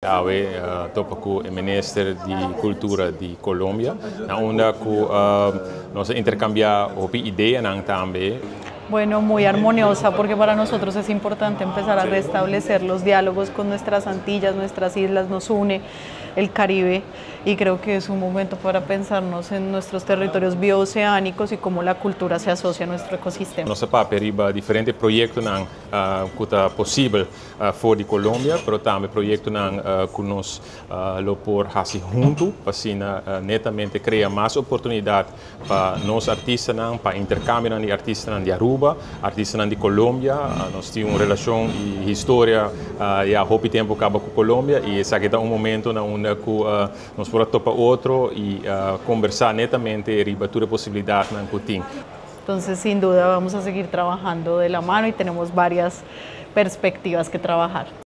Awe topa ku e minister di Kultura di Colombia, na unda ku nos a interkambiá hopi ideanan tambe. Bueno, muy armoniosa, porque para nosotros es importante empezar a restablecer los diálogos con nuestras Antillas, nuestras islas, nos une el Caribe y creo que es un momento para pensarnos en nuestros territorios bioceánicos y cómo la cultura se asocia a nuestro ecosistema. Nos a papia riba diferente proyektonan ku ta posibel for di Colombia, pero tambe proyektonan ku nos lo por hasi huntu, pa asina netamente krea mas oportunidat pa nos artistanan, pa interkambio di artistanan di Aruba, artistanan di Colombia. Nos tin un relashon i historia ya hopi tempu kaba ku Colombia i esaki ta un momento na unda ku nos por topa otro i kombersá netamente riba tur posibilidatnan ku tin. Entonces, sin duda, vamos a seguir trabajando de la mano y tenemos varias perspectivas que trabajar.